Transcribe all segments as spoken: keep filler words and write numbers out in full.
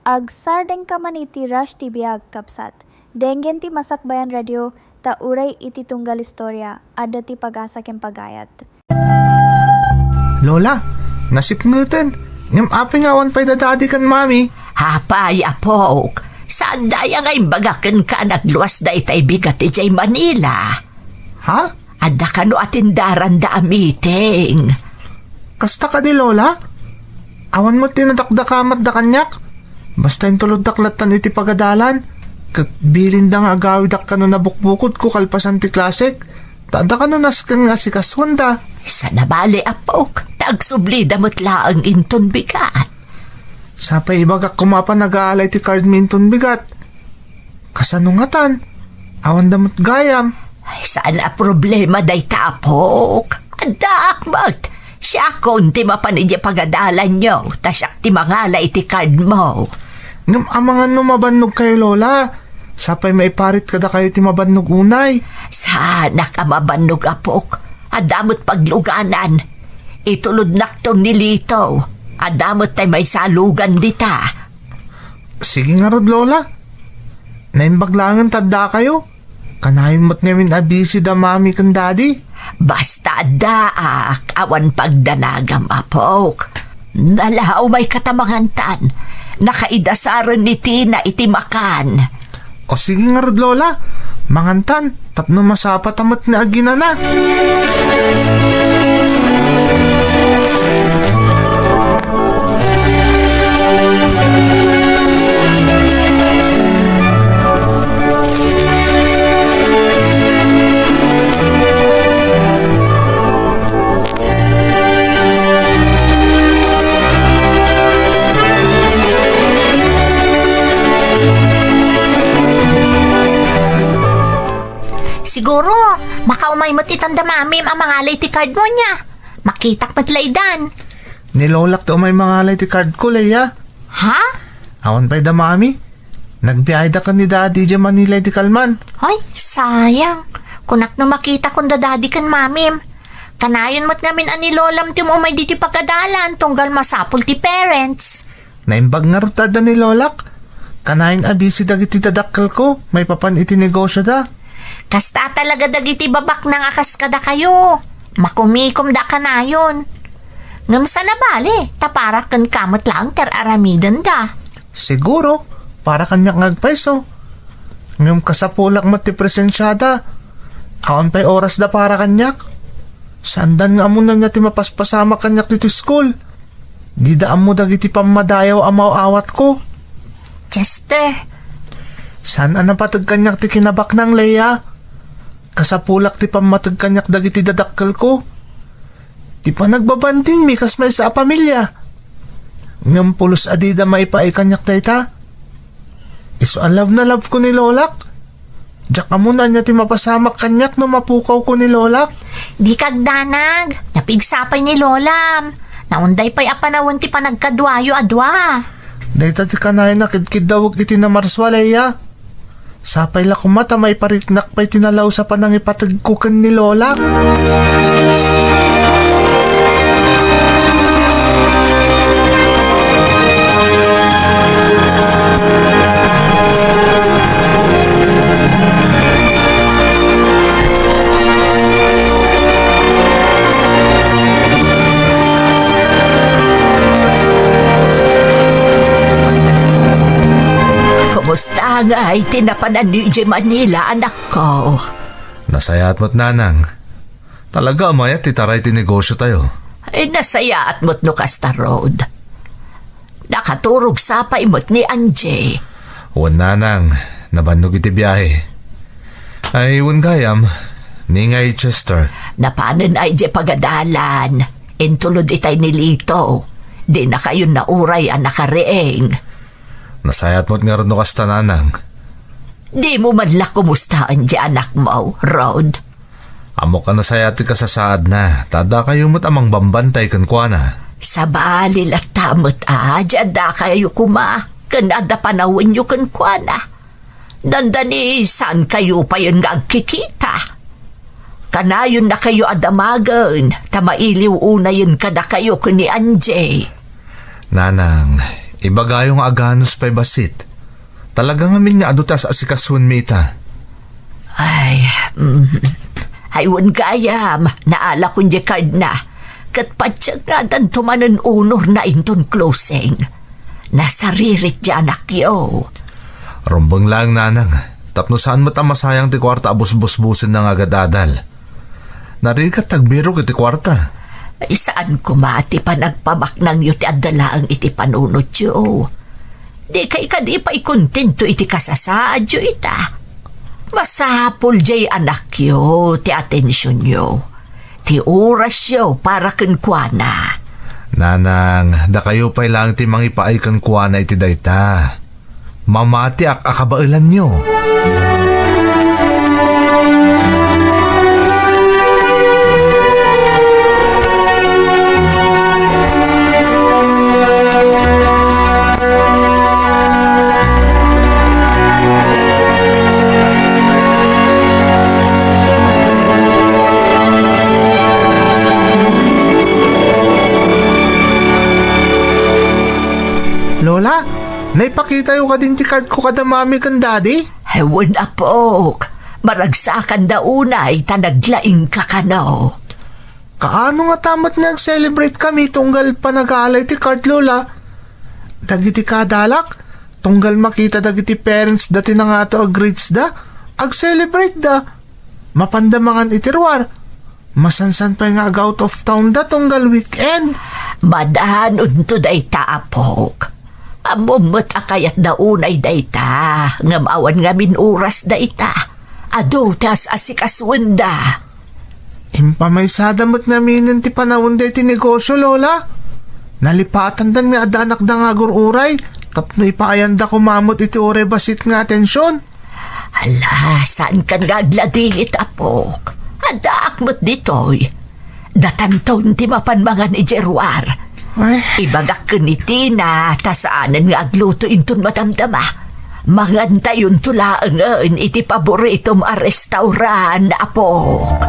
Agsardengka man iti Rush T V, agkabsat. Denggen ti Masakbayan Radio, ta uray iti tunggal istorya, adda ti pag-asa ken pagayat. Lola, nasipngeten. Ngem apay nga awan pay da Daddy ken Mami? Apay, apok. Saan daya nga imbaga kenka a nagluas daytay bigat idiay Manila? Ha? Adda kano a tindaranda a meeting. Kasta kadi, Lola? Awan met ti nadakdakamatda kaniak. Basta intuloddak lattan iti pagadalan. Ket bilinda nga agawidak kano nabukbukodko kalpasan ti klasek. Ta adda kano nasken nga asikasuanda. Saan a bale, apok, ta agsublida met laeng inton bigat. Sapay ibagak koma a panagaalay ti card mi inton bigat. Kasano ngatan? Awanda met gayam. Ay, saan a problema dayta, apok. Addaak met. Siakon ti mapan idiay pagadalanyo, ta siak ti mangala iti cardmo. Ngem amangan no mabannogkayo, Lola. Sapay maiparit kadakayo ti mabannog unay. Saanak a mabannog, apok. Adda met pagluganan. Itulodnakton ni Lito. Adda met tay maisalugan dita. Sige ngarud, Lola. Naimbag laengen ta addakayo. Kanayon met ngamin a busy da Mami ken Daddy. Basta addaak, awan pagdanagam, apok. Nala, umayka ta mangantan. Nakaidasaren ni Tina iti makan. O sige ngarud, Lola. Mangantan, tapno masapata met nga aginana. Siguro, makaumay met itan da Mamim a mangala iti cardmo nia. Makitak met laydan. Ni Lolak ti umay mangala iti cardko, Leia. Ha? Awan pay da Mami. Nagbiayda ken ni Daddy idiay Manila idi kalman. Ay, sayang. Kunak no makitakon da Daddy ken Mamim. Kanayon met ngamin a ni Lolam ti umay diti pagadalan tunggal masapul ti parents. Naimbag ngarud ta adda ni Lolak. Kanayon a busy dagiti dadakkelko maipapan iti negosioda. Kasta talaga dagiti babaknang a kas kadakayo. Makumikomda kanayon. Ngem saan a bale, ta para kenka met laeng ti ar-aramidenda. Siguro, para kaniak nga agpayso. Ngem kasapulak met ti presensiada. Awan pay orasda para kaniak. Saandan nga ammonan nia ti mapaspasamak kaniak ditoy school. Dida ammo dagiti pammadayaw a maaw-awatko. Chester. Saan a napateg kaniak ti kinabaknang, Leia. Kasapulak ti pammateg kaniak dagiti dadakkelko. Ti panagbabandingmi kas maysa a pamilya. Ngem pulos a dida maipaay kaniak dayta. Isu a love na love ko ni Lolak. Diak ammo no ania ti mapasamak kaniak no mapukawko ni Lolak. Dika agdanag, napigsa pay ni Lolam. Naunday pay a panawen ti panagkaduayo a dua. Dayta ti kanayon a kidkiddawek iti namarsua, Leia. Sapay la koma ta maipariknak pay ti nalaus a panangipategko ken ni Lolak. Kumusta ngay ti napananyo idiay Manila, anakko? Nasayaat met, nanang. Talaga a mayat ti taray ti negosiotayo. Ay, nasayaat met no kasta, Rod. Nakaturog sapay met ni Angie. Wen, nanang, nabannog iti biahe. Ay, wen gayam, ni ngay Chester? Napanen ay di pagadalan. Intulod itay ni Lito. Dinakayon nauray a nakariing. Nasayaat met ngarud no kasta, nanang. Dimo man la kumustaen di anakmo, Rod? Ammok a nasayaat ti kasasaadna, ta addakayo met a mangbambantay kenkuana. Sabali latta met a, di addakayo koma, ken adda panawenyo kenkuana. Dandani, saankayo payen nga agkikita. Kanayonnakayo a damagen, ta mailiw unayen kadakayo ken ni Angie. Nanang, Ibagayo nga aganus pay bassit. Talaga ngamin nga adu ti as-asikasuenmi ita. Ay, mm. Ay, wen gayam, naalakon diay cardna. Ket patiek nga addanto manen honorna inton closing. Nasaririt ti anakyo. Rumbeng laeng, nanang, tapno saan met a masayang ti kuarta a busbusbusenna nga agad-adal. Narigat ti agbirok iti kuarta. Ay, saan koma ti panagpabaknangyo ti adda laeng iti panunotyo. Dikay kadi pay kontento iti kasasaadyo ita? Masapul diay anakyo ti atensionyo, ti orasyo para kenkuana. Nanang, dakayo pay laeng ti mangipaay kenkuana iti dayta. Mamatiak a kabaelanyo. Lola, naipakitayo kadin ti cardko kada mami ken daddy? Ay, wen, apok. Maragsakanda unay ta naglaingka kano. Kaano ngata met nga ag-celebrate kami tunggal panagala iti card, Lola? Dagiti kaadalak, tunggal makita dagiti parents da ti nangato a grades da, ag-celebrate da. Mapanda mangan iti ruar. Masansan pay nga ag-out of town da tunggal weekend. Madanonto dayta, apok. Ammom met a kayatda unay dayta, ngem awan ngamin oras dayta. Adu ti as-asikasuenda. Impamaysada met ngaminen ti panawenda iti negosio, Lola. Nalipatandan nga adda anakda nga agur-uray tapno ipaayanda koma met iti uray bassit nga atension. Ala, saankan nga agladingit, apok. Addaak met ditoy. Datanton ti mapan mangan idiay ruar. Ay. Ibagak ken ni Tina ta saanen nga agluto inton madamdama. Mangantayonto laengen iti paboritom a restaurant, apok.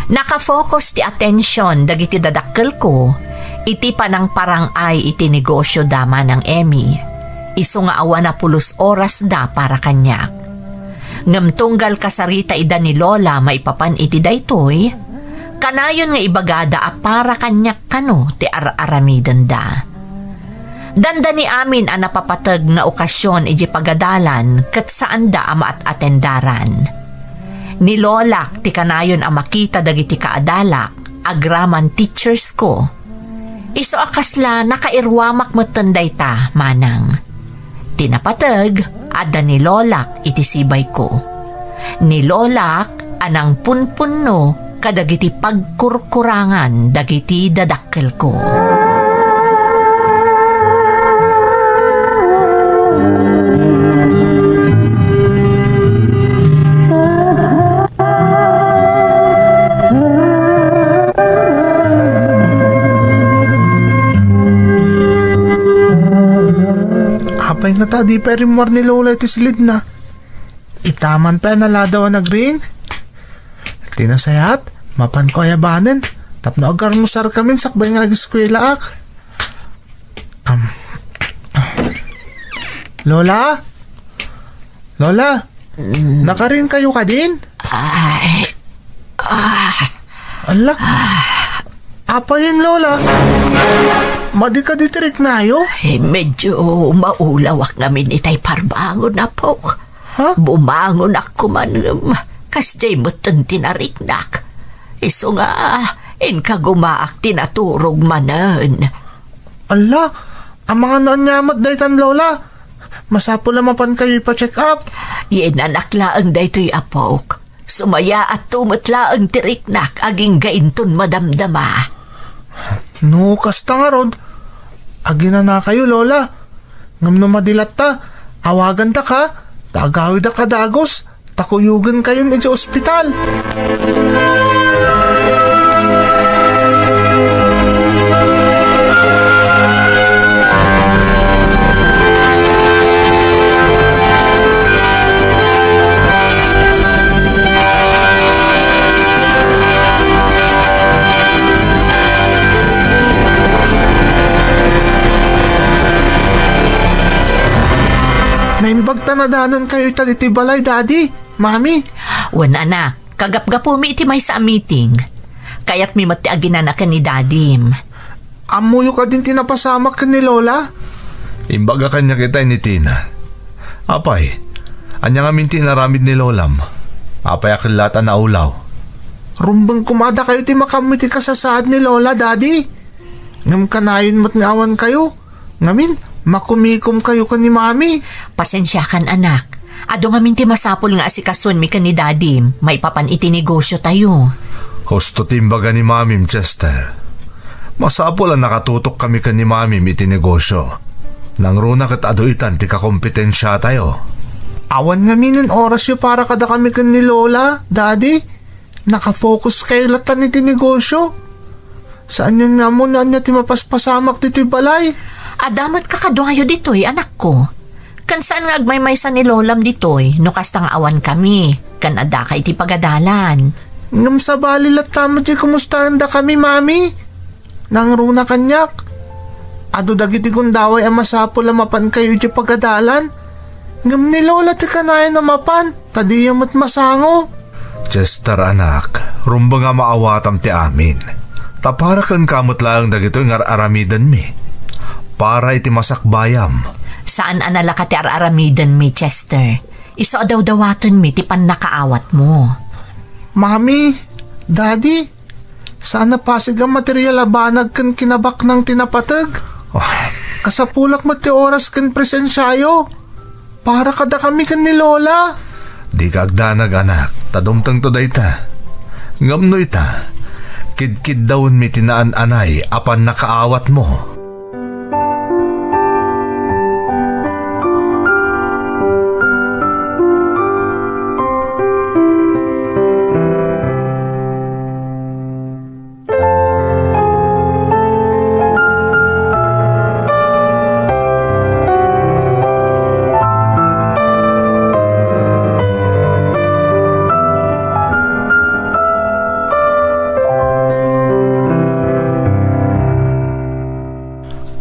Nakafocus ti atension dagiti dadakkelko iti panangparang-ay iti negosio da Manang Emmy, isu nga awan a pulos oras da para kaniak. Ngem tunggal kasarita ida ni Lola maipapan iti daytoy, kanayon nga ibagada a para kaniak kano ti ar-aramidenda. Dandani amin a napapateg nga okasion idiay pagadalan ket saanda a maat-atendaran. Ni Lolak ti kanayon a makita dagiti kaadalak agraman teachers ko. Isu a kasla, nakairuamak metten dayta, manang. Ti napateg, adda ni Lolak iti sibayko. Ni Lolak a nangpunpunno kadagiti pagkurkurangan dagiti dadakkelko. Apay ngata di pay rimmuar ni Lola iti silidna? Ita man pay a naladaw a nagring. Ti nasayaat, mapanko ayabanen tapno agarmusar kamin sakbay nga ageskuelaak. Am, Lola? Lola? Mm. Nakaring kayo kadin? Ay. Ah. Ala? Apayen, Lola? Madi kadi ti riknayo? Eh, medyo maulawak ngamin itay parbangon, apok. Ha? Bumangonak kuman ngem kasdiay metten ti nariknak. Isu nga, inkagumaak ti naturog manen. Ala, amangan no ania met daytan, Lola? Masapul a mapankayo ipa-check up. Yinanak laeng daytoy, apok. Sumayaatto met laeng ti riknak agingga inton madamdama. No kasta ngarud, aginanakayo, Lola. Ngem no madi latta, awagandaka, ta agawidak a dagus, ta kuyogenkayon idiay ospital. Naimbag ta nadanonkayo ita ditoy balay, Daddy, Mami. Wen, anak, kagapgapumi iti maysa a meeting. Kayatmi met ti aginana ken ni Dadim. Ammoyo kadin ti napasamak ken ni Lola? Imbaga kaniak ita ni Tina. Apay, ania ngamin ti inaramid ni Lolam? Apay a kellaat a naulaw? Rumbeng koma a dakayo ti makaammo iti kasasaad ni Lola, Daddy. Ngem kanayon met nga awan kayo. Ngamin, makumikom kayo ken ni Mami. Pasensiakan, anak. Adu ngamin ti masapul nga asikasoenmi ken ni Dadim maipapan iti negosio tayo. Husto ti imbaga ni Mamim, Chester. Masapul a nakatutok kami ken ni Mamim iti negosio. Nangruna ket adu itan ti kakompetensia tayo. Awan ngaminen orasyo para kadakami ken ni Lola, Daddy. Nakafocus kayo latta iti negosio. Saanyon nga ammo no ania ti mapaspasamak ditoy balay. Adda met kakaduayo ditoy, anakko. Ken saan nga agmaymaysa ni Lolam ditoy no kasta nga awan kami, ken addaka iti pagadalan. Ngem sabali latta met ti kumustaen dakami, Mami. Nangruna kaniak. Adu dagiti gundaway a masapul a mapankayo iti pagadalan. Ngem ni Lola ti kanayon a mapan, ta diyo met masango. Chester, anak, rumbeng a maawatam ti amin. Ta para kenka met laeng dagitoy nga ar-aramidenmi. Para iti masakbayam. Saan a nalaka ti ar-aramidenmi, Chester. Isu a dawdawatenmi ti pannakaawatmo. Mami, Daddy, saan a pasig a material a banag ken kinabaknang ti napateg. Ah. Kasapulak met ti oras ken presensiayo. Para kadakami ken ni Lola. Dika agdanag, anak, ta dumtengto dayta. Ngem no ita, kidkiddawenmi ti naan-anay a pannakaawatmo.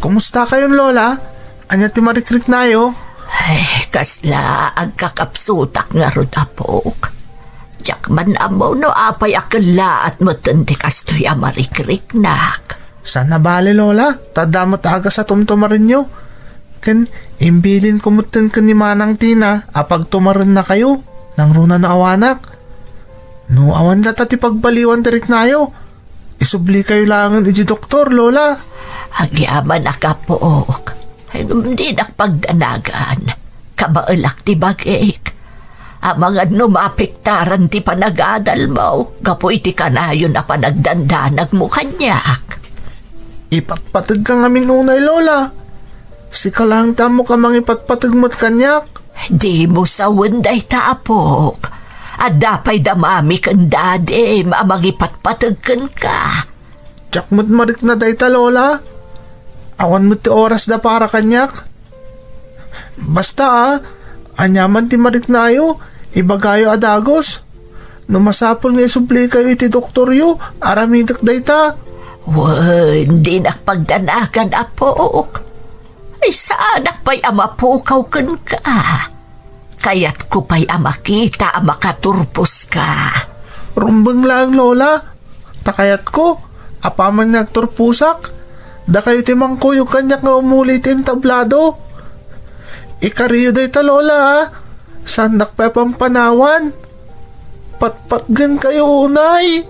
Kumusta kayon, Lola? Ania ti marikriknayo? Ay, kasla agkakapsutak ngarud, apok. Diak man ammo no apay a kellaat metten ti kastoy a marikriknak. Saan a bale, Lola, ta adda met agas a tumtumarenyo. Ken imbilinko metten ken ni Manang Tina a pagtumarennakayo, nangruna no awanak. No awan latta ti pagbaliwan ti riknayo, isublikayo laengen iti doktor, Lola. Agyamanak, apok. Ngem dinak pagdanagan. Kabaelak ti bagik. Amangan no mapiktaran ti panagadalmo gapu iti kanayon a panagdandanagmo kaniak. Ipatpategka ngamin unay, Lola. Sika laeng ti ammok a mangipatpateg met kaniak. Dimo sawen dayta, apok. Adda pay da Mami ken Dadim a mangipatpateg kenka. Diak met marikna dayta, Lola. Awan met ti orasda para kaniak. Basta, a, aniaman ti mariknayo, ibagayo a dagus. No masapul nga isublikayo iti doktoryo, aramidek dayta. Wen, dinak pagdanagan, apok. Ay, saanak pay a mapukaw kenka. Kayatko pay a makita a makaturposka. Rumbeng laeng, Lola. Ta kayatko, apaman nga agturposak, dakayo ti mangkuyog kaniak nga umuli iti entablado. Ikariyo dayta, Lola, a. Saannak pay a pampanawan. Patpatgenkayo unay.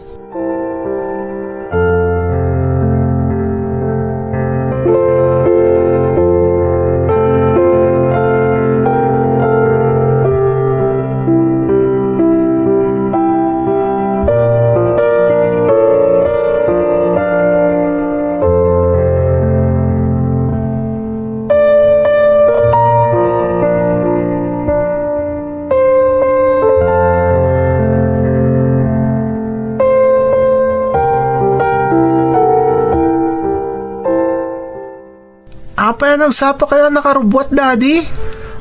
Apay a nagsapakayo a nakarubbuat, Daddy?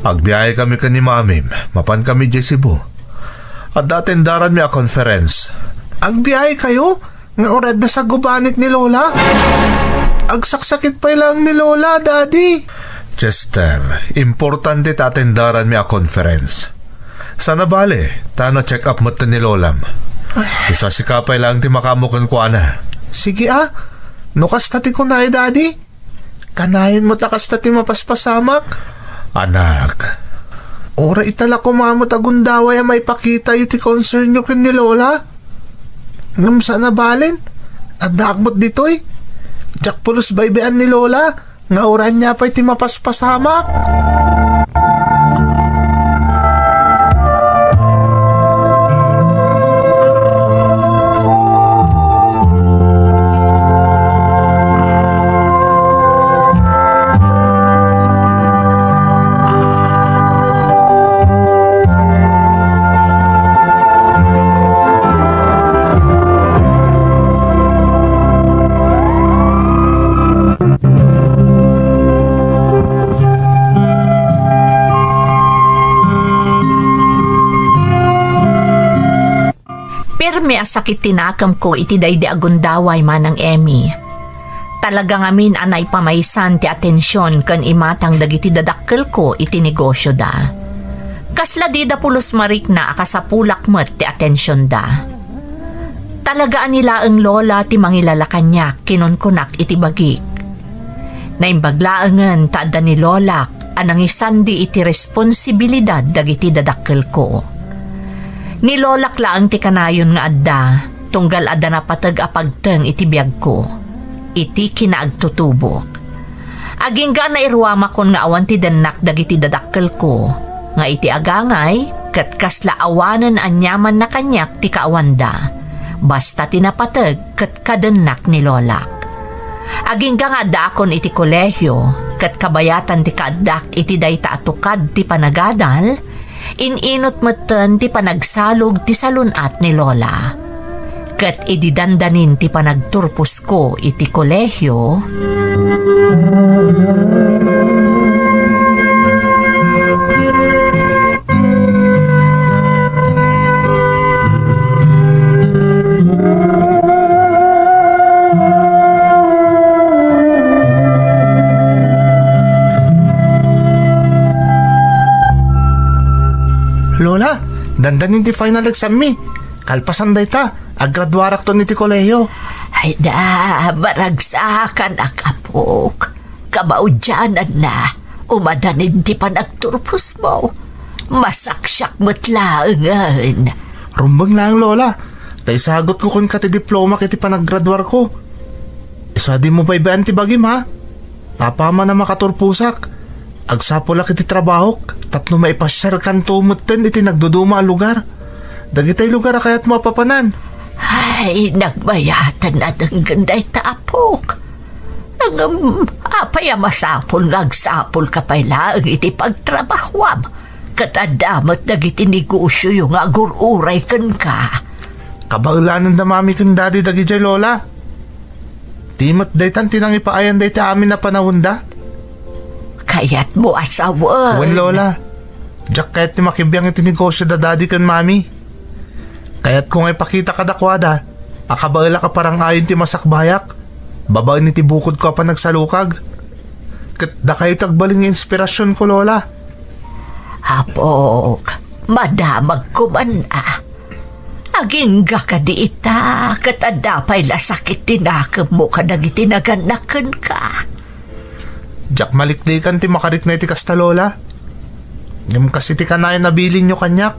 Agbiayekami ken ni Mamim. Mapankami idiay Cebu. Adda atendaranmi a conference. Agbiayekayo? Nga uray adda sagubanit ni Lola? Agsaksakit pay laeng ni Lola, Daddy. Chester, importante ta atendaranmi a conference. Sana bale, ta na-check up met ni Lolam. Isu a sika pay laeng ti makaammo kenkuana. Sige a, no kasta ti kunay, Daddy. Kanayon met a kasta ti mapaspasamak. Anak. Uray ita la koma met a gundaway a maipakitayo ti concernyo ken ni Lola. Ngem sana balen, addaak met ditoy. Diak pulos baybay-an ni Lola, nga uray ania pay ti mapaspasamak. Pirmi a sakit ti nakemko iti daydi a gundaway, Manang Emmy. Talaga ngamin a naipamaysan ti atension ken imatang dagiti dadakkelko iti negosioda. Kasla dida pulos marikna a kasapulak met ti atensionda. Talaga a ni laeng Lola ti mangilala kaniak, kinunkunak iti bagik. Naimbag laengen ta adda ni Lolak a nangisandi iti responsibilidad dagiti dadakkelko. Ni Lolak laeng ti kanayon nga adda, tunggal adda napateg a pagteng iti biagko, iti kinaagtutubok. Agingga a nairuamakon nga awan ti dennak dagiti dadakkelko, nga iti agangay, ket kasla awanen aniamanna kaniak ti kaawanda, basta ti napateg ket kadennak ni Lolak. Agingga nga addaakon iti kolehio, ket kabayatan ti kaaddak iti dayta a tukad ti panagadal, in-inut metten ti panagsalog ti salun-at ni Lola. Ket idi dandanin ti panagturposko iti kolehio, Lola, dandanin ti final exam mi. Kalpasan dayta, aggraduarakton iti kolehiyo. Ay da, maragsakanak, apok. Kamaudiananna, umadanin ti panagturposmo. Masaksiak met laengen. Rumbeng laeng, Lola. Ta isagutko kenka ti diplomak iti panaggraduarko. Isu a dimo baybay-an ti bagim, ha? Apaman a makaturposak, agsapulak iti trabahok tapno maipasiarkanto metten iti nagduduma a lugar. Dagitay lugar a kayatmo a papanan. Ay, nagbayatan a denggen dayta, apok. Ngem, apay a masapul nga agsapulka pay laeng iti pagtrabahuam? Ket adda met dagiti negosioyo nga agur-uray kenka. Kabaelananda mami ken dadi dagidiay, Lola. Ti met daytan ti nangipaayan dayta amin a panaonda. Kayatmo a sawen? Wen, Lola. Diak kayat ti makibiang iti negosio da dadi ken mami. Kayatko nga ipakita kadakuada a kabaelak a parang-ayon ti masakbayak babaen iti bukodko a panagsalukag. Ket dakayo ti agbalin nga inspirasionko, Lola. Apok, madamagko man a. Agingga kadi ita, ket adda pay la sakit ti nakemmo kadagiti nagannak kenka. Diak maliklikan ti makarikna iti kasta, Lola. Ngem kas iti kanayon a bilinyo kaniak,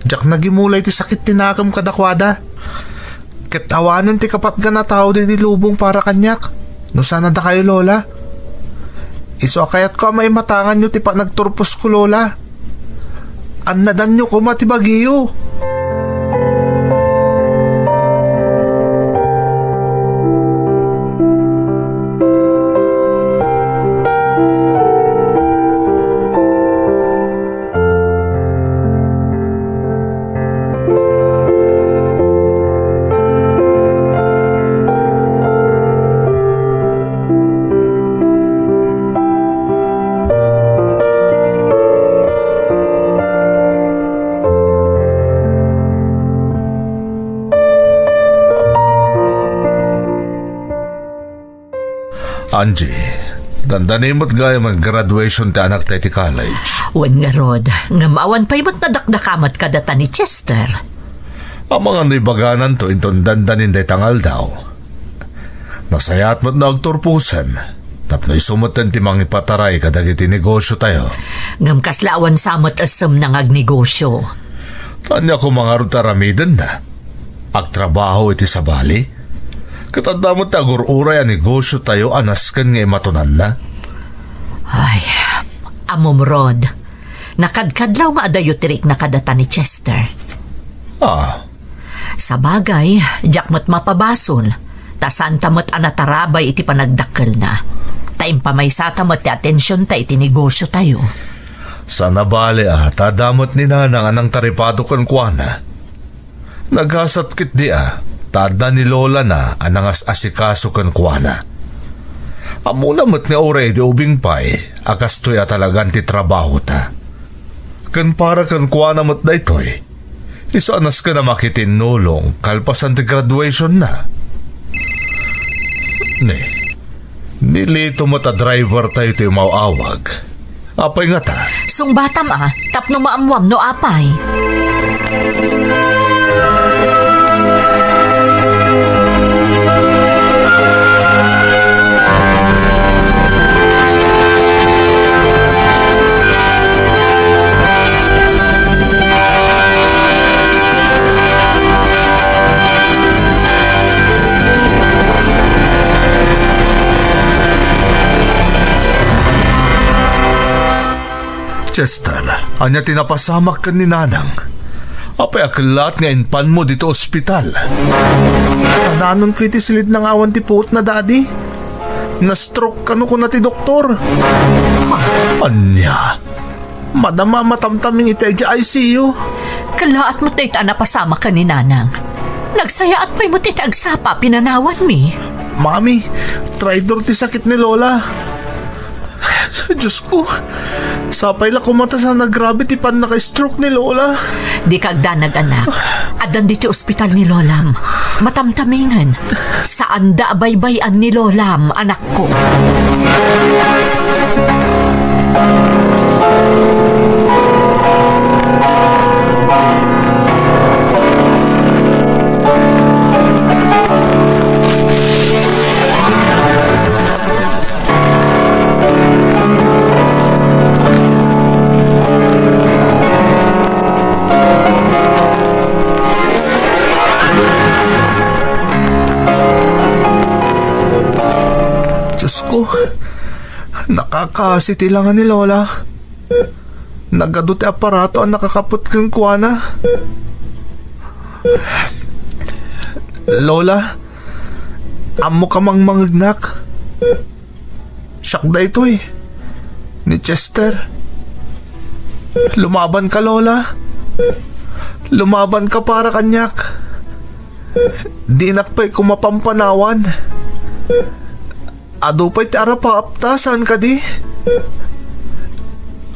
diak nagimula iti sakit ti nakem kadakuada. Ket awanen ti kapatgan a tao daydi lubong para kaniak, no saan a dakayo, Lola. Isu a kayatko a maimatanganyo ti panagturposko, Lola. Annadanyo koma ti bagiyo. Angie, dandani met gayam a graduation ti anakta iti college. Wen ngarud, ngem awan pay met nadakdakamat kadata ni Chester. Amangan no ibagananto inton dandanin dayta nga aldaw. Nasayaat met no agturposen, tapno isu metten ti mangipataray kadagiti negosiotayo. Ngem kasla awan sa met essem nga agnegosio. Ania koma ngarud ti aramidenna? Agtrabaho iti sabali? Ket adda met ti agur-uray a negosiotayo a nasken nga imatunanna. Ay, ammom, Rod. Nakadkadlaw nga adayo ti rikna kadata ni Chester. Ah. Sabagay, diak met mapabasol, ta saanta met a natarabay iti panagdakkelna. Ta impamaysata met ti atensionta iti negosiotayo. Saan a bale a ta adda met ni Nanang a nangtaripado kenkuana. Nagasat ketdi a ta adda ni Lolana a nangas-asikaso kenkuana. Ammona met nga uray idi ubing pay a kastoy a talagan ti trabahota. Ken para kenkuana met daytoy, isu a nasken a makitinnulong kalpasan ti graduationna. Ni, ni Lito met a drivertayo ti umaw-awag. Apay ngata? Sungbatam a, tapno maammuam no apay. Chester, ania ti napasamak ken ni Nanang? Apay a kellaat nga impanmo ditoy ospital? Nadanonko iti silidna nga awan ti puotna, Daddy. Na-stroke kano, kuna ti doktor. Ania? Madama a matamtaming iti idiay I C U. Kellaat met dayta a napasamak ken ni Nanang. Nagsayaat pay met iti agsapa a pinanawanmi. Mami, traidor ti sakit ni Lola. Diosko, sapay la koma ta saan a grabe ti pannaka-stroke ni Lola. Dika agdanag, anak. Addan ditoy ospital ni Lolam. Matamtamingen. Saanda a baybay-an ni Lolam, anakko. Diosko, nakakaasi ti langa ni Lola. Nagadu ti aparato a nakakaput kenkuana. Lola, ammoka mangmangegnak. Siak daytoy, ni Chester. Lumabanka, Lola. Lumabanka para kaniak. Dinak pay koma pampanawan. Adu pay ti arapaapta, saan kadi?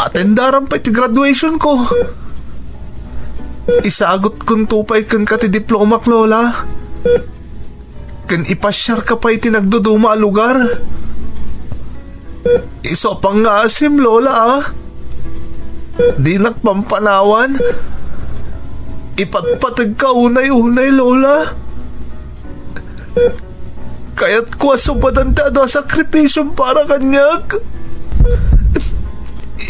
Atendaram pay ti graduationko. Isagutkonto pay kenka ti diplomak, Lola. Ken ipasiarka pay ti nagduduma a lugar. Isu a pangngaasim, Lola, a. Dinak pampanawan. Ipatpategka unay-unay, Lola. Kayatko a subadan ti adu a sakripisiom para kaniak.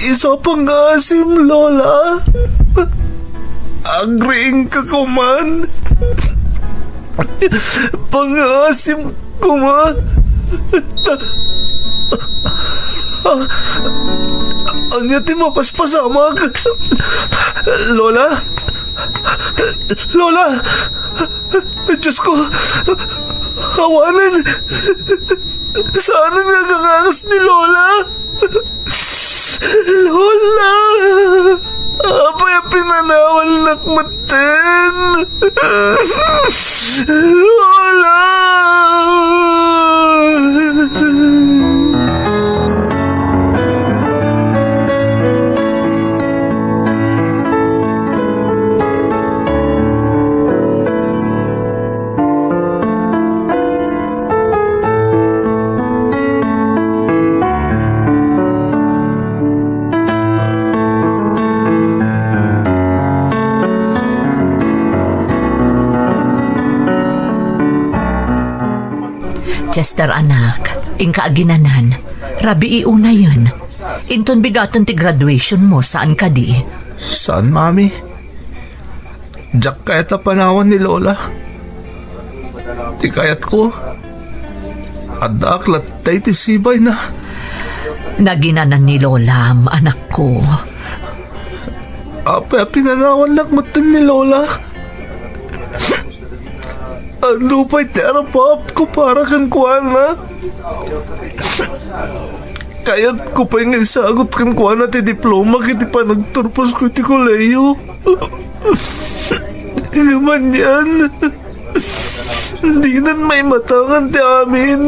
Isu a pangngaasim, Lola. Agriingka koman. Pangngaasim koma. Ania ti mapaspasamak? Lola? Lola! Diosko! Awanen! Saanen nga agangangas ni Lola! Lola! Apay a pinanawannak metten? Lola! Chester, anak, inka aginanan. Rabii unayen. Inton bigaten ti graduation mo, saan kadi? Saan, Mami? Diak kayat a panawan ni Lola. Ti kayatko, addaak latta iti sibayna. Naginanan ni Lolam, anakko. Apay a pinanawannak metten ni Lola? Adu pay ti arapaapko para kenkuana. Kayatko pay nga isagut kenkuana ti diploma iti panagturposko iti kolehiyo. Ngem anian, dinan maimatangan ti amin.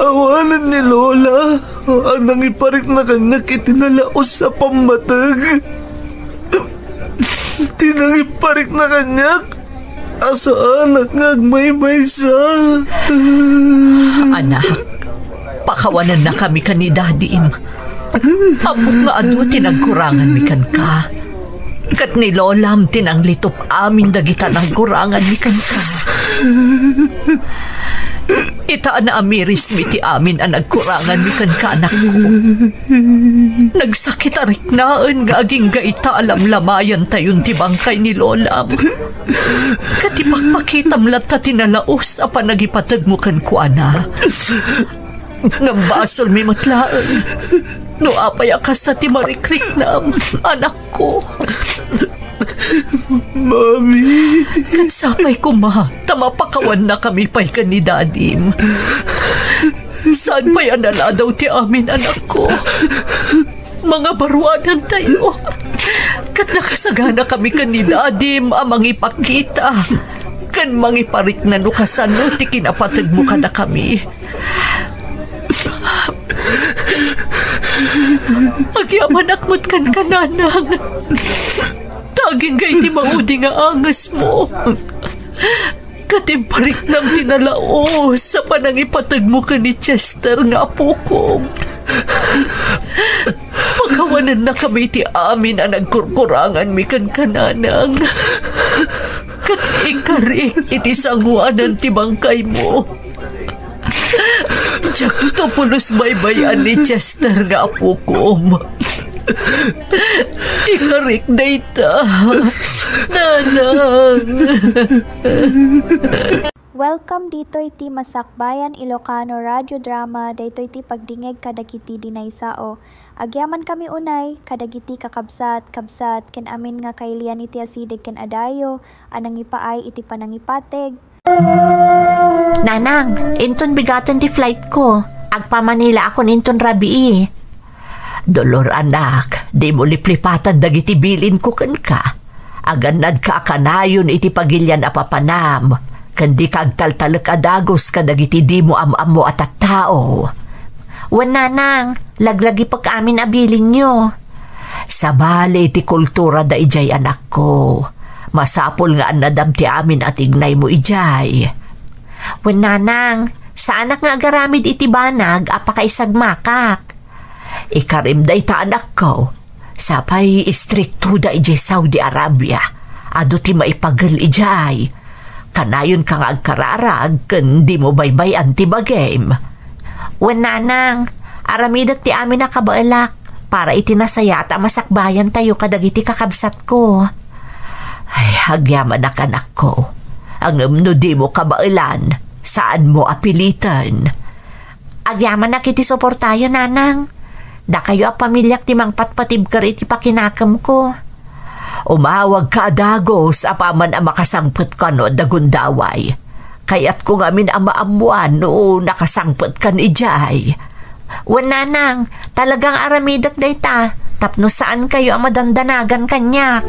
Awanen ni Lola a nangiparikna kaniak iti nalaus a pammateg. Ti nangiparikna kaniak a saanak nga agmaymaysa. Anak, pakawanennakami ken ni Dadim. Ammok nga adu ti nagkuranganmi kenka. Ket ni Lolam ti nanglitup amin dagita nagkuranganmi kenka. Ita a naamirismi ti amin a nagkuranganmi kenka, anakko. Nagsakit a riknaen nga agingga ita a lamlamayantayon ti bangkay ni Lolam. Ket ipakpakitam latta ti nalaus a panagipategmo kenkuana. Ngem basolmi met laeng no apay a kasta ti marikriknam, anakko. Mami. Ket sapay koma ta mapakawannakami pay ken ni Dadim. Saan pay a naladaw ti amin, anakko. Mangabaruadantayo. Ket nakasaganakami ken ni Dadim a mangipakita ken mangiparikna no kasano ti kinapategmo kadakami. Agyamanak met kenka, nanang. Ta agingga iti maudi nga angesmo. Ket impariknam ti nalaus a panangipategmo ken ni Chester nga apokom. Pakawanennakami iti amin a nagkurkuranganmi kenka, nanang. Ket ikarik iti sangoanan ti bangkaymo. Diakto pulos baybay-an ni Chester nga apokom. Ikarik dayta, nanang. Welcome ditoy ti Masakbayan Ilocano Radio Drama, daytoy ti pagdingeg kadagiti di naisao. Agyamankami unay kadagiti kakabsat, kabsat, ken amin nga kailian iti asideg ken adayo a nangipaay iti panangipateg. Nanang, inton bigaten ti flight ko. Agpa-Manila akon inton rabii. Dolor, anak, dimo liplipatan dagiti bilinko kenka. Agannadka a kanayon iti pagilian a papanam, ken dika agtaltalek a dagus kadagiti dimo am-ammo a tattao. Wen, nanang, laglagipek amin a bilinyo. Sabali ti kulturada idiay, anakko. Masapul nga annadam ti amin a tignaymo idiay. Wen, nanang, saanak nga agaramid iti banag a pakaisagmakak. Ikarim dayta, anakko. Sapay istriktoda idiay Saudi Arabia. Adu ti maipagel idiay. Kanayonka nga agkararag ken dimo baybay-an ti bagim. Wen, nanang, aramidek ti amin a kabaelak para iti nasayaat a masakbayantayo kadagiti kakabsatko. Ay, agyamanak, anakko. Ngem no dimo kabaelan, saanmo a piliten. Agyamanak iti suportayo, nanang. Dakayo a pamiliak ti mangpatpatibker iti pakinakemko. Umawagka a dagus apaman a makasangpetka no adda gundaway. Kayatko ngamin a maammoan no nakasangpetkan idiay. Wen, nanang, talagang aramidek dayta tapno saankayo a madandanagan kaniak.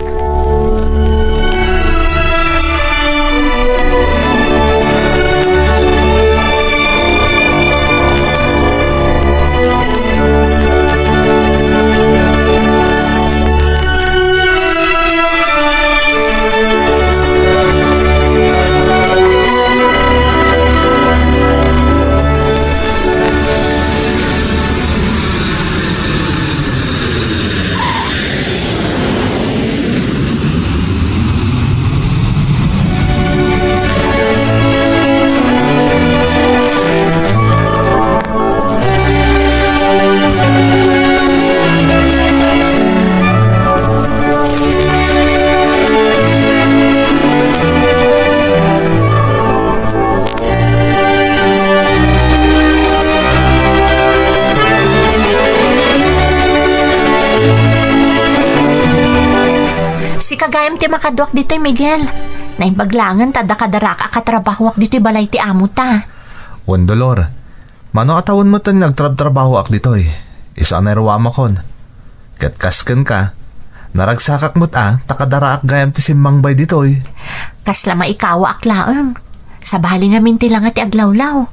Gayam ti makaduak ditoy, Miguel. Naimbag laengen ta adda kadarak a katrabahoak ditoy balay ti amo ta. Wen, Dolor, mano a tawen met nga agtrabtrabahoak ditoy? Isu a nairuamakon. Ket kas kenka, naragsakak met a ta kadaraak gayam ti simmangbay ditoy. Kasla maikawaak laeng. Sabali ngamin ti langa ti aglawlaw.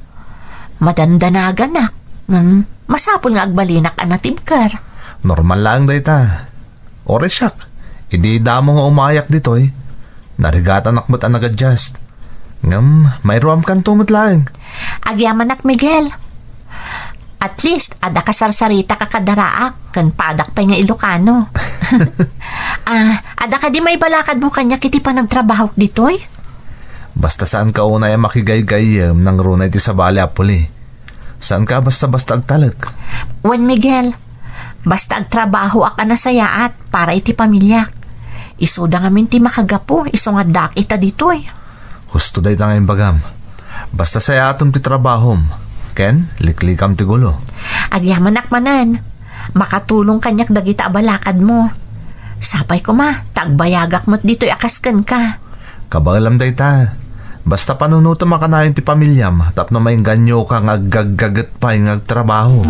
Madandanaganak, ngem masapul nga agbalinak a natibker. Normal laeng dayta. Uray siak, idi damo nga umayak ditoy, narigatanak met a nag-adjust. Ngem mairuamkanto met laeng. Agyamanak, Miguel. At least, adda kasarsaritaka kadaraak, ken padak pay nga Ilocano. Ah, adda kadi maibalakadmo kaniak iti panagtrabahok ditoy? Basta saanka unay a makigaygayyem nangruna iti sabali a puli. Saanka basta-basta agtalek. Wen, Miguel, basta agtrabahoak a nasayaat para iti pamiliak. Isuda ngamin ti makagapu, isu nga addaak ita ditoy. Husto dayta nga imbagam. Basta sayaatem ti trabahom, ken liklikam ti gulo. Agyamanak manen. Makatulong kaniak dagita a balakadmo. Sapay koma, ta agbayagak met ditoy a kas kenka. Kabaelam dayta. Basta panunotem a kanayon ti pamiliam tapno maingganyoka nga aggaggaget pay nga agtrabaho.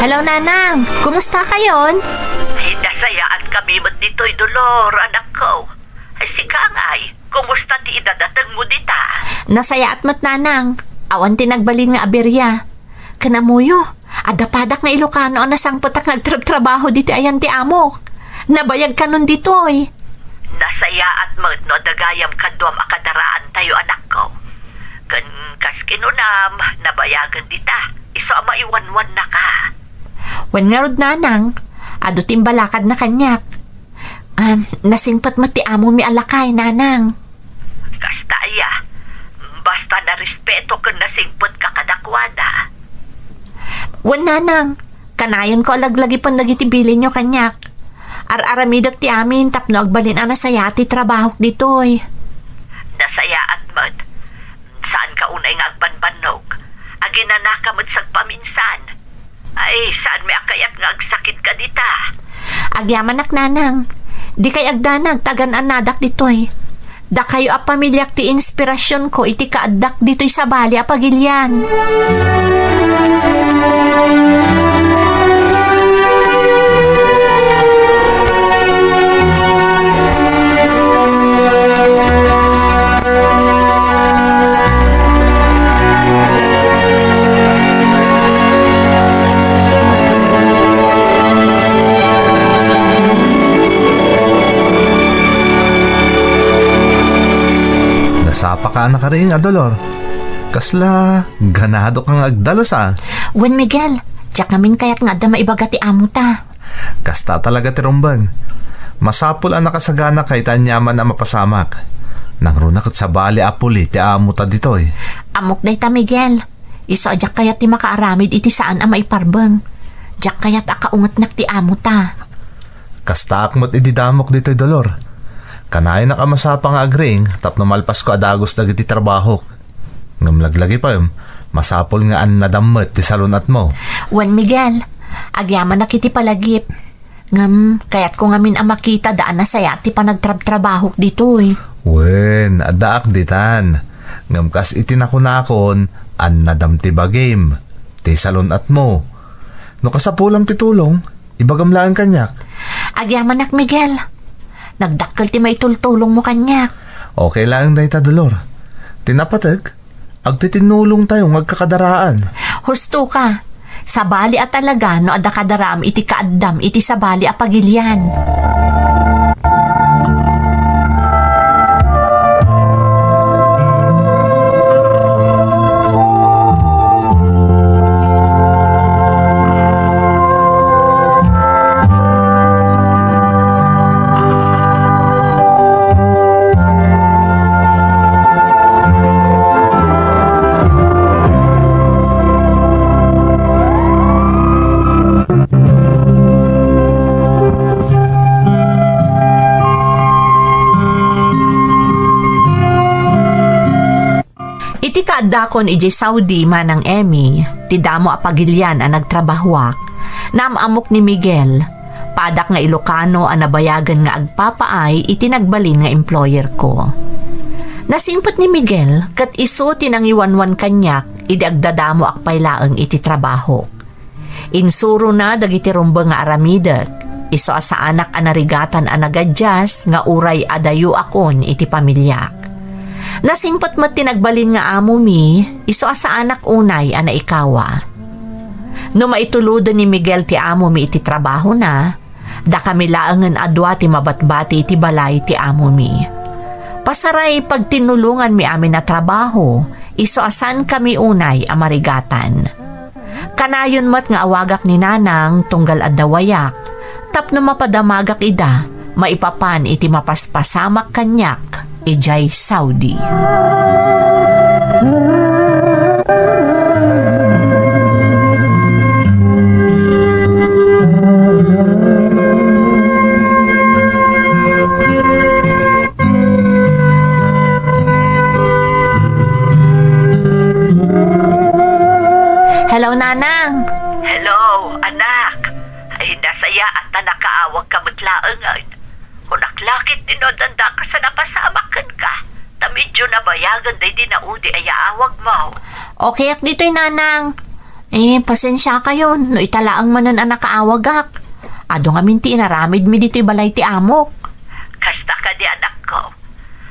Hello, Nanang. Kumusta kayon? Ay, nasayaat kami met ditoy, Dolor, anakko. Ay, sika ngay, kumusta ti idadatengmo dita? Nasayaat met, Nanang. Awan ti nagbalin nga aberia. Ken ammoyo, adda padak nga Ilocano a nasangpetak nga agtrabtrabaho ditoy ayan ti amok. Nabayag kanon ditoy. Nasayaat met no adda gayam kaduam a kadaraantayo, anakko. Ken kas kinunam, nabayagen dita. Isu a maiwanwannaka. Wen ngarud, Nanang, adu ti imbalakadna kaniak. Ah, nasingpet met ti amomi a lakay, Nanang. Kasta aya, basta narespeto ken nasingpetka kadakuada. Wen, Nanang, kanayonko a laglagipen dagiti bilinyo kaniak. Ar-aramidek ti amin tapno agbalin a nasayaat ti trabahok ditoy. Nasayaat met. Saanka unay nga agbanbannog. Aginanaka met sagpaminsan. Ay, saanmi a kayat nga agsakitka dita. Agyamanak, Nanang. Dikay agdanag ta agan-annadak ditoy. Dakayo a pamiliak ti inspirasionko iti kaaddak ditoy sabali a pagilian. Nasapaka a nakariing a Dolor. Kasla ganadoka nga agdalus a. Wen, Miguel, diak ngamin kayat nga adda maibaga ti amo ta. Kasta talaga ti rumbeng. Masapul a nakasagana kayta aniaman a mapasamak. Nangruna ket sabali a puli ti amo ta ditoy. Ammok dayta, Miguel. Isu a diak kayat ti makaaramid iti saan a maiparbeng. Diak kayat a kaungetnak ti amo ta. Kastaak met idi damok ditoy, Dolor. Kanayonak a masapa nga agriing tapno malpasko a dagus dagiti trabahok. Ngem laglagipem, masapul nga annadam met ti salun-atmo. Wen, Miguel, agyamanak iti palagip. Ngem, kayatko ngamin a makita da a nasayaat ti panagtrabtrabahok ditoy. Wen, addaak ditan. Ngem kas iti nakunakon, annadam ti bagim, ti salun-atmo. No kasapulam ti tulong, ibagam laeng kaniak. Agyamanak, Miguel. Nagdakkel ti maitultulongmo kaniak. Okay laeng dayta, Dolor. Ti napateg, agtitinnulongtayo nga agkakadaraan. Husto ka. Sabali a talaga no adda kadaraam iti kaaddam iti sabali a pagilian. Dakon idiay Saudi, Manang Emmy, ti damo a pagilian a nagtrabahoak. Naam-ammok ni Miguel. Padak nga Ilocano a nabayagen nga agpapaay iti nagbalin nga employer ko. Nasingpet ni Miguel ket isu ti nangiwanwan kaniak idi agdadamoak pay laeng iti trabaho. Insurona dagiti rumbeng nga aramidek, isu a saanak a narigatan a nagadias nga uray adayoakon iti pamiliak. Nasingpet met ti nagbalin nga amomi, isu a saanak unay a naikawa. No maituloden ni Miguel ti amomi iti trabahona, dakami laengen a dua ti mabatbati iti balay ti amomi. Pasaray pagtinnulonganmi amin a trabaho, isu a saankami unay a marigatan. Kanayon met nga awagak ni Nanang tunggal adda wayak, tapno mapadamagak ida maipapan iti mapaspasamak kaniak idiay Saudi. Hello, Nanang. Hello, anak. Ay, nasayaat ta nakaawagka met laengen. Kunak la ketdi no adda ka sa napasamak kenka, ta medyo nabayagen daydi naudi a yaawagmo. Okayak ditoy, Nanang. Eh, pasensiakayon no ita laeng manen a nakaawagak. Adu ngamin ti inaramidmi ditoy balay ti amok. Kasta kadi, anakko.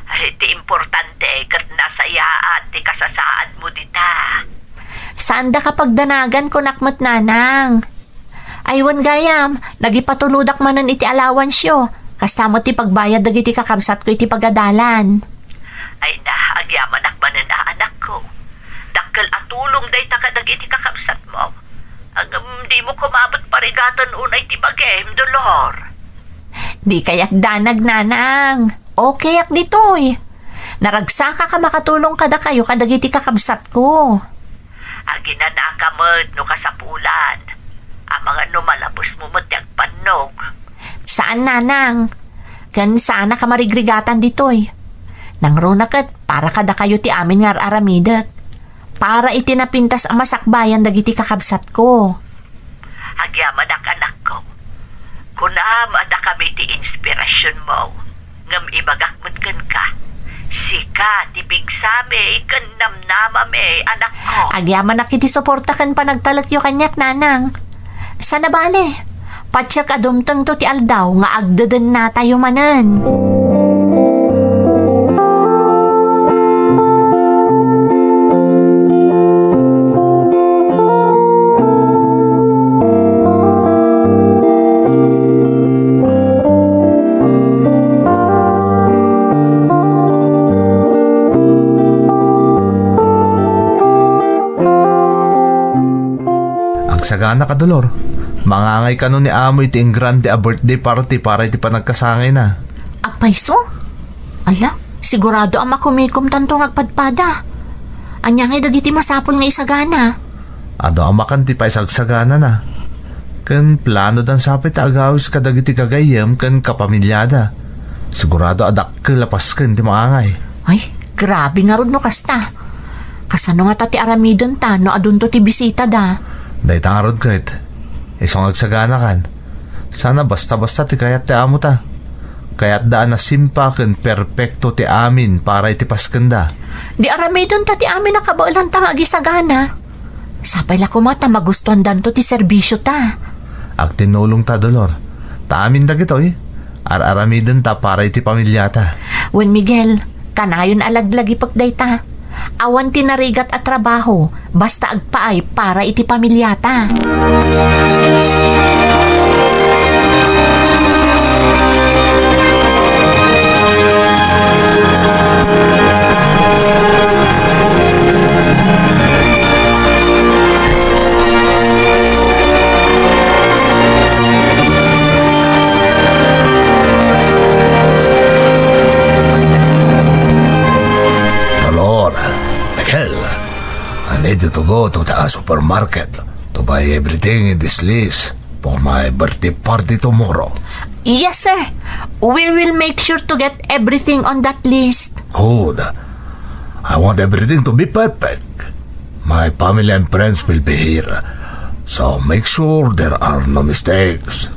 Ay, ti importante ket nasayaat ti kasasaadmo dita. Saandaka pagdanagan, kunak met, Nanang. Ay, wen gayam, nagipatulodak manen iti allowanceyo. Kasta met ti pagbayad dagiti kakabsatko iti pagadalan. Ay na, agyamanak manen a, anakko. Dakkel a tulong dayta kadagiti kakabsatmo. Ngem dimo koma met parigaten unay ti bagim, Dolor. Di kayak danag, Nanang. Okayak ditoy. Naragsakak a makatulong kadakayo kadagiti kakabsatko. Aginanaka met no kasapulan. Amangan no malabesmo met ti agpannog. Saan, Nanang. Ken saanak a marigrigatan ditoy. Nangruna ket para kadakayo ti amin nga ar-aramidek. Para iti napintas a masakbayan dagiti kakabsatko. Agyamanak, anakko. Kunam a dakami ti inspirasionmo, ngem ibagak met kenka, sika ti pigsami ken namnamami, anakko. Agyamanak iti suporta ken panagtalekyo kaniak, Nanang. Sana bale, patiek a dumtengto ti aldaw nga agdedennatayo manen. Agsagana ka, Dolor. Mangangay kano ni amo iti engrande a birthday party para iti panagkasangayna. Apay so? Ala, sigurado a makumikom tanto nga agpadpada. Ania ngay dagiti masapul nga isagana? Adu a makan ti paisagsaganana. Ken plano dan sapay ta agawis kadagiti gagayyem ken kapamiliada. Sigurado a dakkel a pasken ti maangay. Ay, grabe ngarud no kasta. Kasano ngata ti aramidenta no adunto ti bisitada? Dayta ngarud ket, isu nga agsaganakan. Sana basta-basta ti kayat ti amota. Kayatda a nasimpa ken perpekto ti amin para iti paskenda. Di aramidenta ti amin a kabaelanta nga agisagana. Sapay la koma ta magustuandanto ti serbisyota. Agtinnulongta, Dolor. Ta amin dagitoy, ar-aramidenta para iti pamiliata. Wen, Miguel, kanayon a laglagipek dayta. Awan ti narigat a trabaho, basta agpaay para iti pamiliata. Dolor, Miguel, I need you to go to the supermarket to buy everything in this list for my birthday party tomorrow. Yes, sir. We will make sure to get everything on that list. Good. I want everything to be perfect. My family and friends will be here, so make sure there are no mistakes.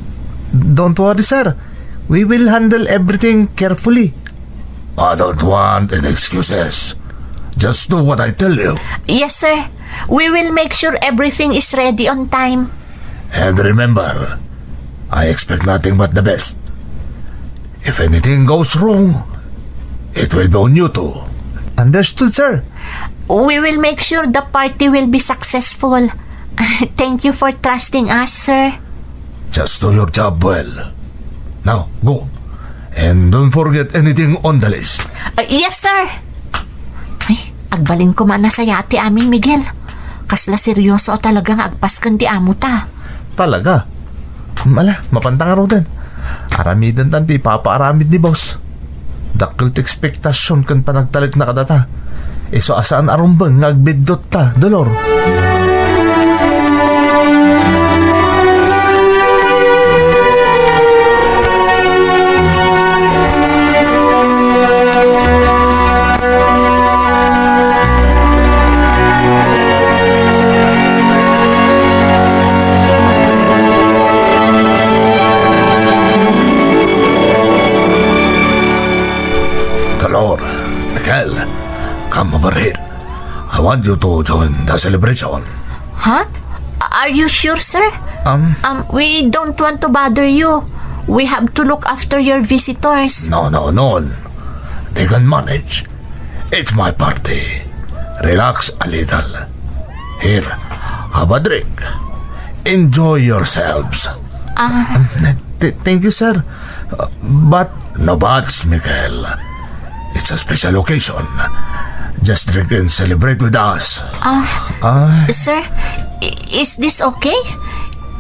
Don't worry, sir. We will handle everything carefully. I don't want any excuses. Just do what I tell you. Yes, sir. We will make sure everything is ready on time. And remember, I expect nothing but the best. If anything goes wrong, it will be on you too. Understood, sir. We will make sure the party will be successful. Thank you for trusting us, sir. Just do your job well. Now, go. And don't forget anything on the list. Uh, yes, sir. Ay, agbalin ko man a sayat ti amin, Miguel. Kasla seryoso a talaga nga agpasken ti amo ta. Talaga? Ala, mapanta ngaruden. Aramiden tan ti ipapaaramid ni boss. Dakkel ti ekspektasion ken panagtalekna kadata. Isu a saan a rumbeng nga agbiddut ta, Dolor. Dolor, Miguel, come over here. I want you to join the celebration. Huh? Are you sure, sir? Um, Um, we don't want to bother you. We have to look after your visitors. No, no, no. They can manage. It's my party. Relax a little. Here, have a drink. Enjoy yourselves. Ah. Um, th- thank you, sir. Uh, but No buts, Miguel. It's a special occasion. Just drink and celebrate with us. Ah, Ah, sir, i- is this okay?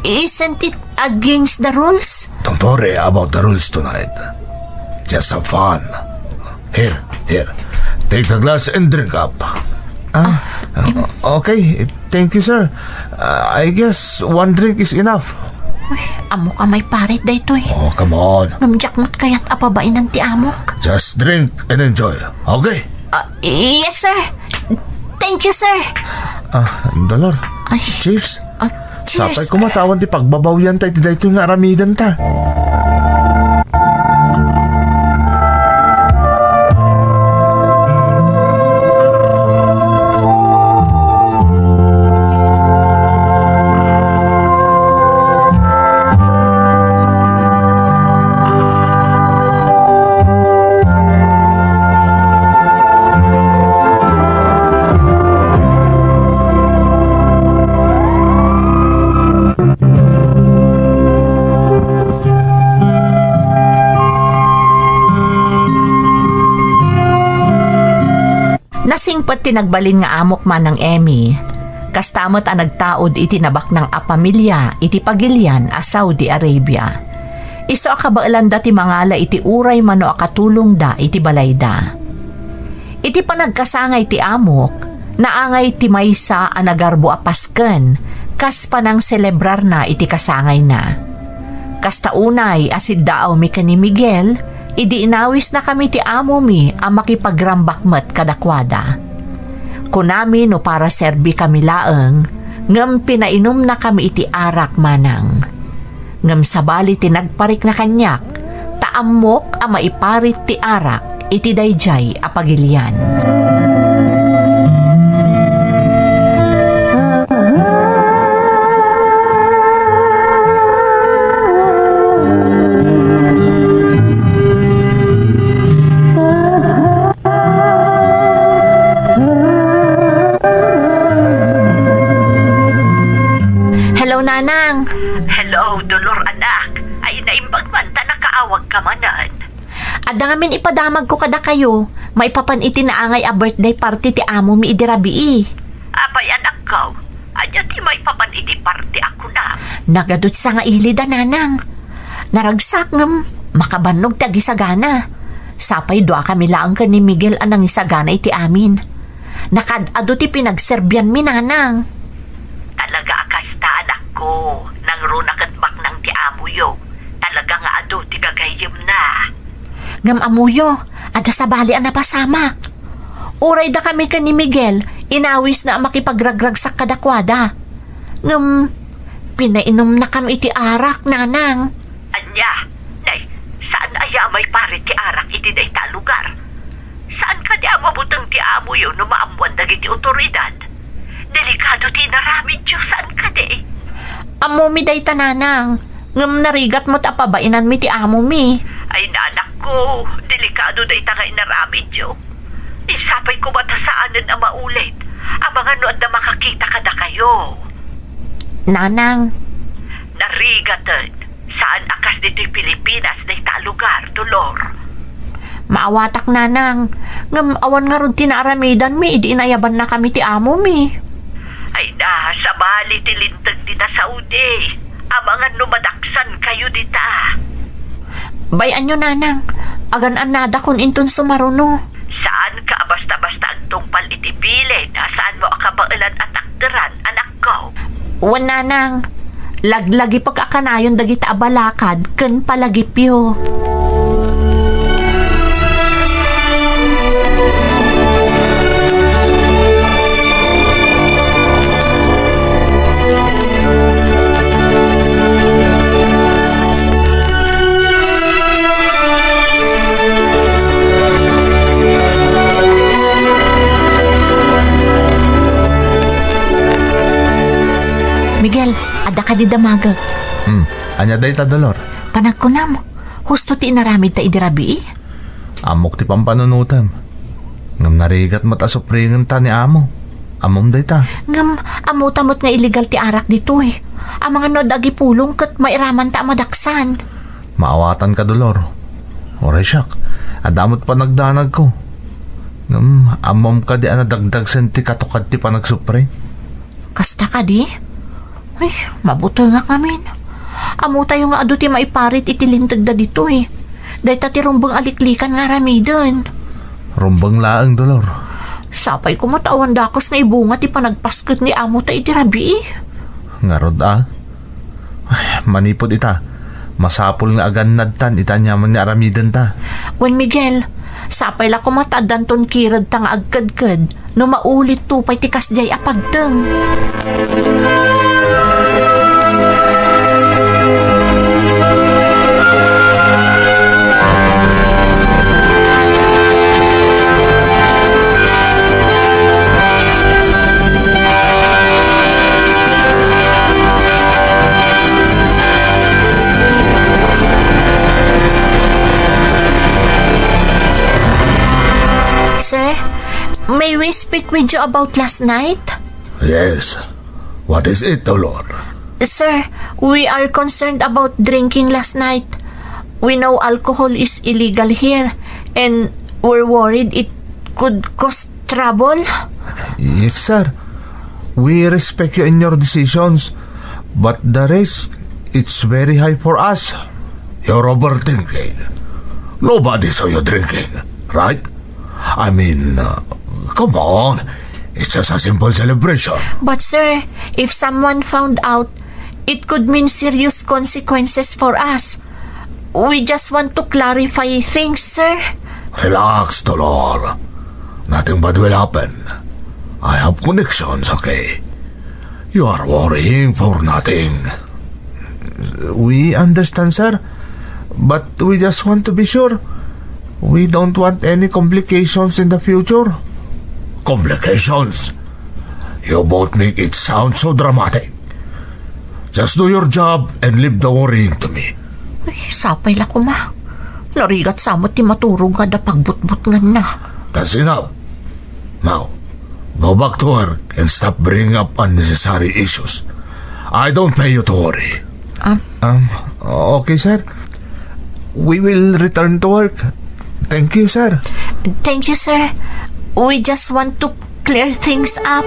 Isn't it against the rules? Don't worry about the rules tonight. Just have fun. Here, here. Take the glass and drink up. Ah, okay. Thank you, sir. Uh, I guess one drink is enough. Uy, amok a maiparit daytoy. Oh, come on. Ngem diak met kayat a pabainan ti amok. Just drink and enjoy. Okay? Ah, yes, sir. Thank you, sir. Ah, Dolor. Ay. Cheers. Ah, cheers. Sapay koma ta awan ti pagbabawian ta iti daytoy nga aramiden ta. Nasingpet ti nagbalin nga amok, Manang Emmy. Kasta met a nagtaud iti nabaknang a pamilia iti pagilian a Saudi Arabia. Isu a kabaelanda ti mangala iti uray mano a katulongda iti balayda. Iti panagkasangay ti amok, naangay ti maysa a nagarbo a pasken kas panangselebrarna iti kasangayna. Kasta unay a siddaawmi ken ni Miguel, idi inawisnakami ti amomi a makipagrambak met kadakuada. Kunami no para serbikami laeng, ngem pinainumnakami iti arak manang. Ngem sabali ti nagparikna kaniak, ta ammok a maiparit ti arak iti daydiay a pagilian. Hello, Nanang. Hello, Dolor, anak. Ay, naimbag man ta nakaawag ka manen. Adda ngamin ipadamagko kadakayo, maipapan iti naangay a birthday party ti amomi idi rabii. Apay, anakko, ania ti maipapan iti party a kunam? Nagadu ti sangaili da, Nanang. Naragsak ngem makabannog ti agisagana. Sapay duakami laeng ken ni Miguel a nangisagana iti amin. Nakaad-adu ti pinagserbianmi, Nanang. Talaga a kasta, anakko, nangruna ket baknang ti amoyo. Talaga nga adu ti gagayyemna. Ngem ammoyo, adda sabali a napasamak. Uray dakami ken ni Miguel, Inawisna a makipagragragsak kadakuada. Ngem, pinainumnakam iti arak, nanang. Ania? Nay, saan aya a maiparit ti arak iti dayta a lugar? Saan kadi a mabuteng ti amoyo no maammoan dagiti otoridad? Delikado ti inaramidyo, saan kadi? Ammomi dayta, nanang. Ngem narigat met a pabainanmi ti amomi. Ay, nanakko, delikado dayta nga inaramidyo. Insapay koma ta saanen a maulit. Amangan no adda makakita kadakayo. Nanang. Narigaten. Saan a kas ditoy Pilipinas dayta a lugar, Dolor. Maawatak, nanang. Ngem awan ngarud ti naaramidanmi idi inayabannakami ti amomi. Ay na, sabali ti linteg dita Saudi. Amangan no madaksankayo dita. Bay-anyo, nanang. Agan-annadakon inton sumaruno. Saanka a basta-basta agtungpal iti bilin a saanmo a kabaelan a takderan, anakko. Wen, nanang. Laglagipek a kanayon dagita a balakad ken palagipyo. Miguel, adda kadi damagek? Hmm, ania dayta, Dolor? Panagkunam, husto ti inaramidta idi rabii? Ammok ti pampanunotem. Ngem narigat met a supringenta ni amo. Ammom dayta. Ngem, ammota met nga illegal ti arak ditoy. Amangan no adda agipulong ket mairamanta a madaksan. Maawatanka, Dolor. Uray siak, adda met panagdanagko. Ngem, ammom kadi a nadagdagsen ti katukad ti panagsupring? Kasta kadi? Ay, mabutengak ngamin. Ammotayo nga adu ti maiparit iti lintegda ditoy. Dayta ti rumbeng a liklikan nga aramiden. Rumbeng laeng, Dolor. Sapay koma ta awan dakes nga ibunga ti panagpasket ni amota iti rabii. Ngarud a? Ay, manipud ita, masapul nga agannadtan iti aniaman nga aramidenta. Wen, Miguel, sapay la koma ta addanton kiredta nga agkedked no maulitto pay ti kasdiay a pagteng. Sir, may we speak with you about last night? Yes. What is it, Dolor? Sir, we are concerned about drinking last night. We know alcohol is illegal here, and we're worried it could cause trouble. Yes, sir. We respect you in your decisions, but the risk, it's very high for us. You're overthinking. Nobody saw you drinking, right? I mean, uh, come on. It's just a simple celebration. But sir, if someone found out, it could mean serious consequences for us. We just want to clarify things, sir. Relax, Dolor. Nothing bad will happen. I have connections, okay? You are worrying for nothing. We understand, sir. But we just want to be sure. We don't want any complications in the future. Complications? You both make it sound so dramatic. Just do your job and leave the worrying to me. Ay, sapay la koma. Narigat sa met ti maturog nga adda pagbutbutnganna. That's enough. Now, go back to work and stop bringing up unnecessary issues. I don't pay you to worry. Um, Um, okay, sir. We will return to work. Thank you, sir. Thank you, sir. We just want to clear things up.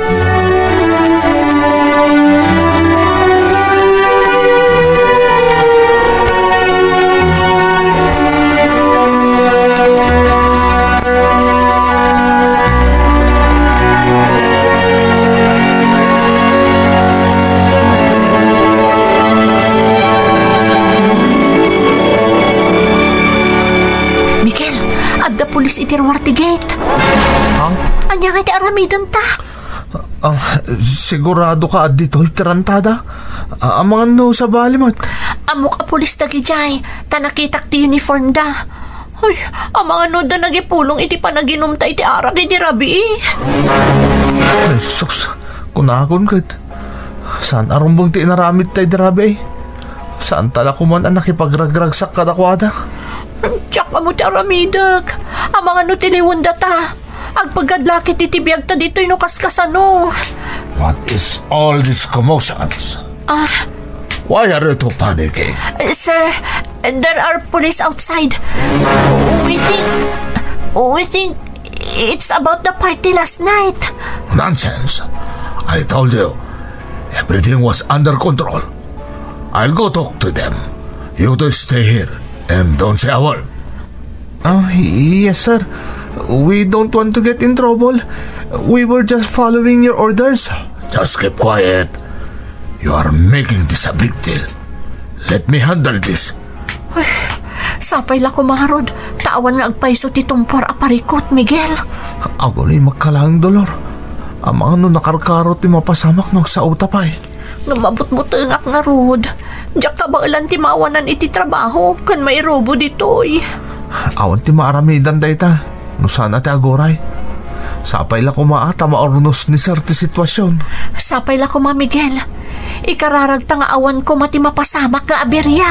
Miguel, adda pulis iti ruar ti gate. Ha? Ania nga iti aramidenta? Ah, sigurado ka a ditoy ti rantada? Ah, amangan no sabali met? Ammok a pulis dagidiay, ta nakitak ti uniform da. Ay, amangan no adda nagipulong iti panaginumta iti arak idi rabii. Ay, sus, kunakon ket. Saan a rumbeng ti inaramidta idi rabii? Saanta la koman a nakipagragragsak kadakuada? Diak ammo ti aramidek. Amangan no tiliwendata. Agpagad la ket iti biagta ditoy no kaskasano. What is all this commotions? Ah. Why are you two panicking? Sir, there are police outside. We think, we think it's about the party last night. Nonsense. I told you, everything was under control. I'll go talk to them. You two stay here and don't say a word. Ah, yes, sir. We don't want to get in trouble. We were just following your orders. Just keep quiet. You are making this a big deal. Let me handle this. Ay, sapay la koma ngarud, ta awan nga agpayso ti tungpuar a parikut, Miguel. Aguloy, magkalaeng dolor. Amangan no nakarkaro ti mapasamak no agsauta pay. Ngem mabutbutengak ngarud. Diak kabaelan ti maawanan iti trabaho ken mairubo ditoy. Awan ti maaramidan dayta no saan a ti aguray. Sapay la koma a ta maurnos ni Sir ti situasion. Sapay la koma, Miguel. Ikararagta nga awan koma ti mapasamak nga aberia.